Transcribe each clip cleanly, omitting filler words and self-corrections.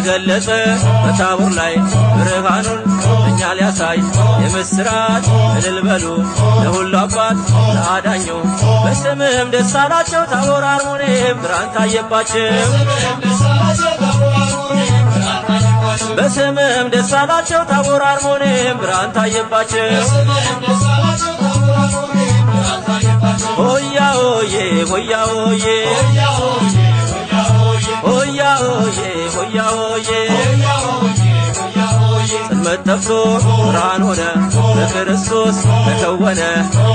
ተገለጸ በታቦር ላይ ብርሃኑን እኛ ሊያሳይ የምስራች እልል በሉ ለሁሉ አባት ለአዳኙ በስምህም ደስ አላቸው ታቦር አርሞንኤም ብርሃን ታየባቸው በስምህም ደስ አላቸው ታቦር አርሞንኤም ብርሃን ታየባቸው ሆያ ሆዬ ሆያ ሆዬ ሆያ ሆዬ ሆያ ሆዬ ጽልመት ጠፍቶ ብርሃን ሆነ በክርስቶስ ተከወነ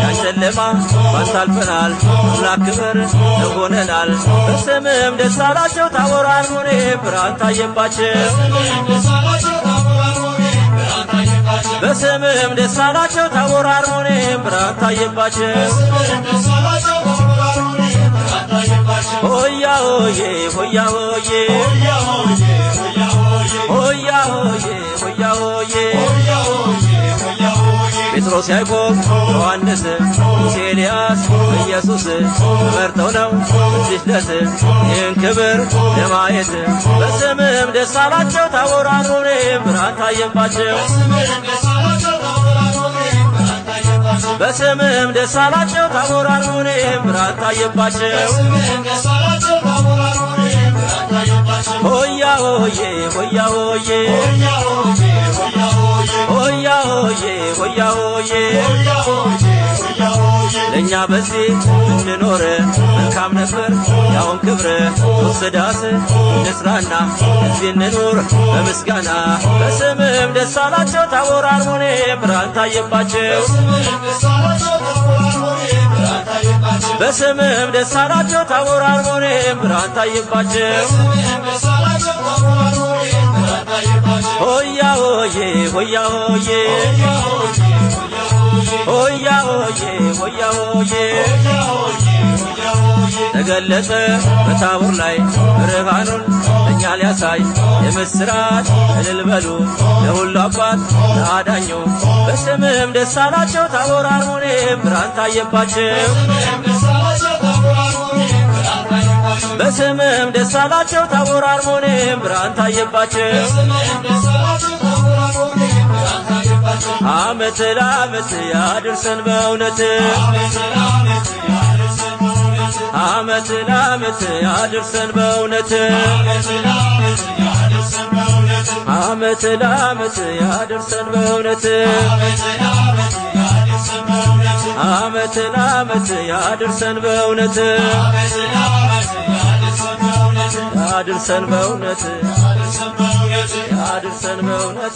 ያን ጨለማ ባንተ አልፈናል አምላክ ክብር ሆነናል በስምህም ደስ አላቸው ታቦር አርሞንኤም ብርሃን ታየባቸው በስምህም ደስ አላቸው ታቦር አርሞንኤም ብርሃን ታየባቸው ሆያ ሆዬ ሆያ ሆዬ ሆያ ሆዬ ሆያ ሆዬ ጴጥሮስ ያዕቆብ ዮሐንስ ሙሴ ኤልያስ ኢየሱስ ተመርጠው ነው እዚህ ዕለት ይህን ክብር ለማየት በስምህም ደስ አላቸው ታቦር አርሞንኤም ብርሃን ታየባቸው በስምህም ደስ አላቸው ታቦር አርሞንኤም ብርሃን ታየባቸው ሆያ ሆዬ ሆያ ሆዬ ሆያ ሆዬ ሆያ ሆዬ ለእኛ በዚህ እንኖር መልካም ነበር ያውን ክብር ሶስት ዳስ እንስራና እዚህ እንኑር በምስጋና በስምህም ደስ አላቸው ታቦር አርሞንኤም ብርሃን ታየባቸው በስምህም ደስ አላቸው ታቦር አርሞንኤም ብርሃን ታየባቸው ሆያ ሆዬ ሆያ ሆዬ ሆያ ሆዬ ሆያ ሆዬ ተገለጸ በታቦር ላይ ብርሃኑን እኛ ሊያሳይ የምስራች እልል በሉ ለሁሉ አባት ለአዳኙ በስምህም ደስ አላቸው ታቦር አርሞንኤም ብርሃን ታየባቸው በስምህም ደስ አላቸው ታቦር አርሞንኤም ብርሃን ታየባቸው ዓመት ለዓመት ያድርሰን በእውነት ዓመት ለዓመት ያድርሰን በእውነት ዓመት ለዓመት ያድርሰን በእውነት ዓመት ለዓመት ያድርሰን በእውነት ያድርሰን በእውነት ያድርሰን በእውነት።